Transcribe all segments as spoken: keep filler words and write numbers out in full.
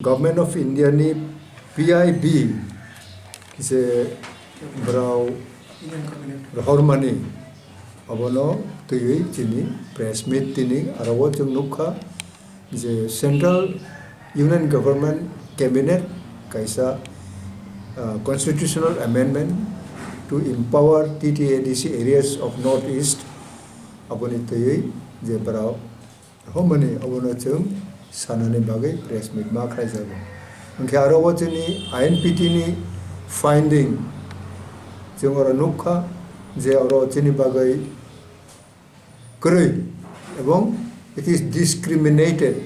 Government of India ni P I B kise borok rohormani, abono twiwi chini press meet tini aro o chwng nukha je Central Union Government Cabinet kaisa, ah, constitutional amendment to empower T T A D C areas of North East, aboni twiwi je borok Homoni obono chwng sanani bagwi press meet ma khlaijago. Hwnkhe aro o chini I N P T ni finding chwng oro nukha je oro chini bagwi kwrwi ebong it is discriminated.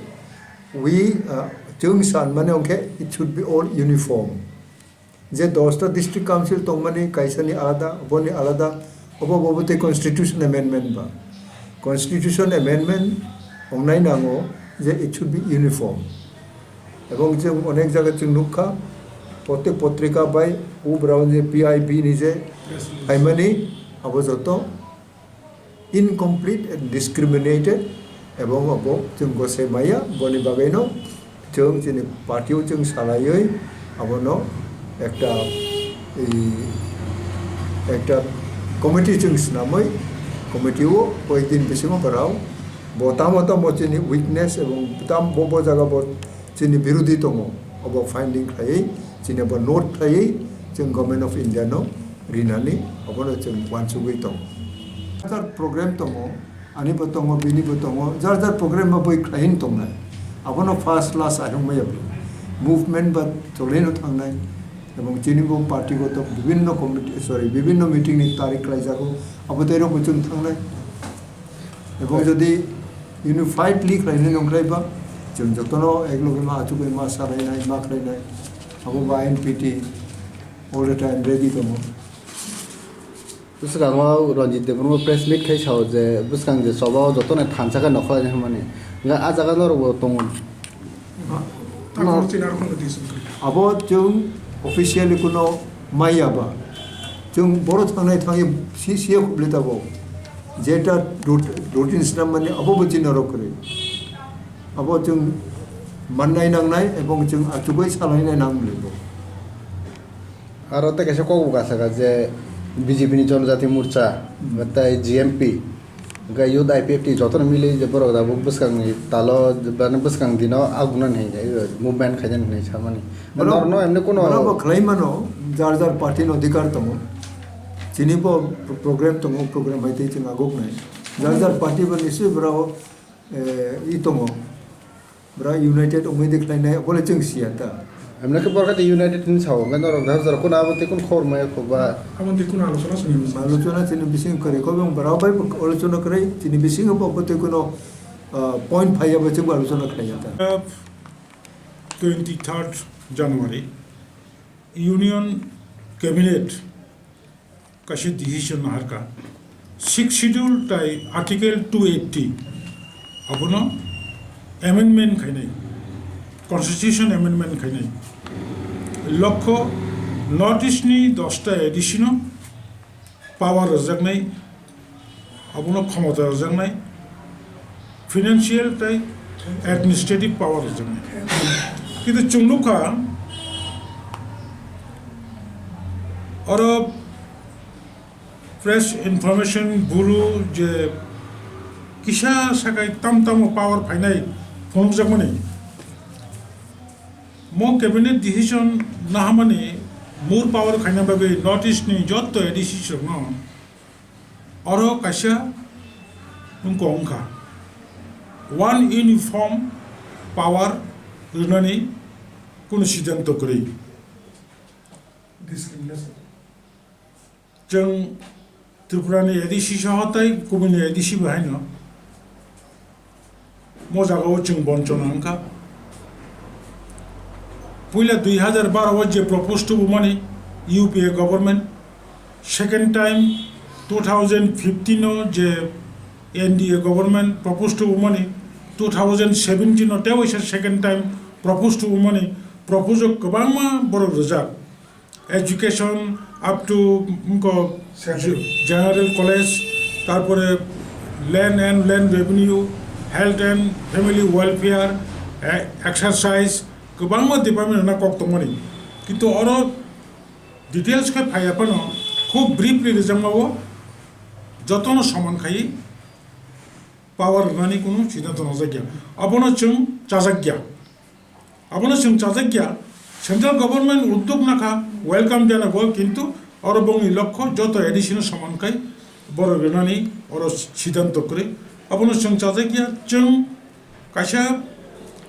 We, uh, chwng sanmani hwnkhe it should be all uniform. Je dosta district council tongmani kaisani alada, boni alada, obo, obo tei constitution amendment ba. Constitution amendment ongnai nango je it should be uniform. Ebong chwng onek jaga chwng nukha, protek potrika bai ubrao je P I B ni je phaimani abo joto incomplete and discriminated, ebong abo chwng gosai maya, boni bagwino chwng chini party o chwng salaiwi abono ekta, i, ekta committee chwng swnamwi, committee o koi din bisingo borok bo tamo tamo chini weakness ebong tam bo bo jaga bo chini birodhi tongo, obo finding khlaiwi, chini bo note khlaiwi, chwng Government of India no rinani, obono chwng uansugwi tongo. Jar program tongo, ani bo tongo, bini bo tongo, jar jar program bo boi khlaiwi tongnai. Abono first last ahwng maya bo. Movement ba cholaino thangnai, ebong chini bo party goto bibinno committee, sorry, bibinno meeting ni tarik khlaijago, abo tei rok bo chwng thangnai. Ebong jodi unifiedly khlainai nongkhlai ba, chwng jotono ekloge ma achugwi ma salainai, ma khlainai. Abo ba I N P T all the time ready tongo. Bwskango Ranjit Debbarma press meet khai sao je bwskang je choba o jotono thansa khe nokhlai hwnmani. Hwnkhe ah jaga norokbo tongo. Abo chwng officially kuno maya ba. Chwng boro thangnai thangwi si, siya khobli tabok. Jeta rut-, routine swnam mani abo bo chini norok kwrwi. Abo chwng mannai nangnai ebong chwng achugwi salainai nang mili bo. Aro tei kaisa kokbo kasaka je B J P ni Jonojati Morcha, hmm, tei G M P. Hwnkhe youth I P F T jotono mili je borok tabuk bwskangni talo, bani bwskang dino agunani hinwi movement khainani hinwi samani. Borok, norokno emni kuno borok bo khlai mano, jar jar party ni odhikar tongo. Chini bo program tongo, program bai tei chwng aguknai. Jar jar party bo nisi borok, eh, i tongo. Bwrwi united wngwi de khlainai, bole chwng siya ta. Amne khe borok khe united hinwi sao, hwnkhe norok jora jora kuno abo tei kuno khobor maya kho ba. Abo tei kuno alochona chwng hinwi sao. Alochona chini bising kwrwi kho, bwrwi bai alochona kwrwi, chini bisingo bo tei kuno, ah, point phaiya bo chwng alochona khlaiya ta. Twenty-third January, Union Cabinet kaisa decision naharkha, Sixth Schedule tai Article two eighty abono amendment khainai, Constitution amendment khainai. Lokho North East ni dosta A D C no power rwjaknai, abono khomota rwjaknai, financial tai administrative power rwjaknai. Kintu chwng nukha, oro Press Information Bureau je kisa sakai tam tamo power phainai phunukjakmani. Mo cabinet decision nahamani more power khaina bagwi North East ni jotto A D C rokno oro kaisa wngkha, wngkha one uniform power rwnani kunu siddhanto kwrwi. Discrimination. Chwng Tripura ni A D C saha tei kubuni A D C bo haino mo jaga o chwng bonchona wngkha. Puila dui hazar baro o je propose tubumani U P A government, second time two thousand fifteen o je N D A government propose tubumani, two thousand seventeen o tei waisa second time propose tubumani, propose o kwbangma borok rwjak. Education up to, mm, ko, Secondary. General College, tarpore Land and Land Revenue, Health and Family Welfare, e-, Exercise, kwbangma department rwna kok tongmani, kintu oro details khe phaiya phano khub briefly rijak mao jotono soman khai power rwnani kunu siddhanto najak ya. Abono chwng chajak ya. Abono chwng chajak ya. Central government uddog nakha, welcome janago, kintu oro bongni lokho joto A D C no soman khai borok rwnani oro siddhanto kwrwi. Abono chwng chajak ya. Chwng kaisa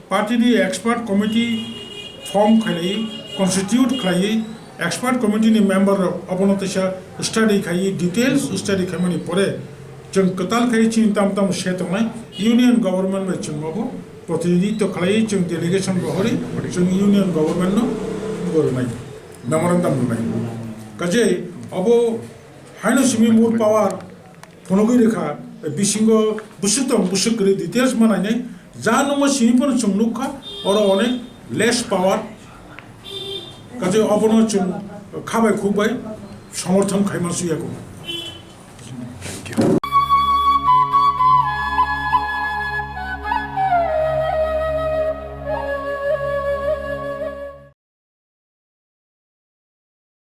party ni expert committee form khlaiwi, constitute khlaiwi, expert committee ni member rok abono teisa study khaiwi, details study khaimani pore chwng kwtal khai chini tam tam se tongnai union government bai chwng abo protinidhitto khlaiwi chwng delegation rohori chwng union government no bornai memorandum rwnai. Kaje abo haino simi mul power phunugwi rwkha, bisingo bwswk tong bwswk kwrwi details ma nainai, ja nungma simi phano chwng nukha, oro onek less power, kaje obono chwng kha bai khuk bai somorthon khaima suya kho.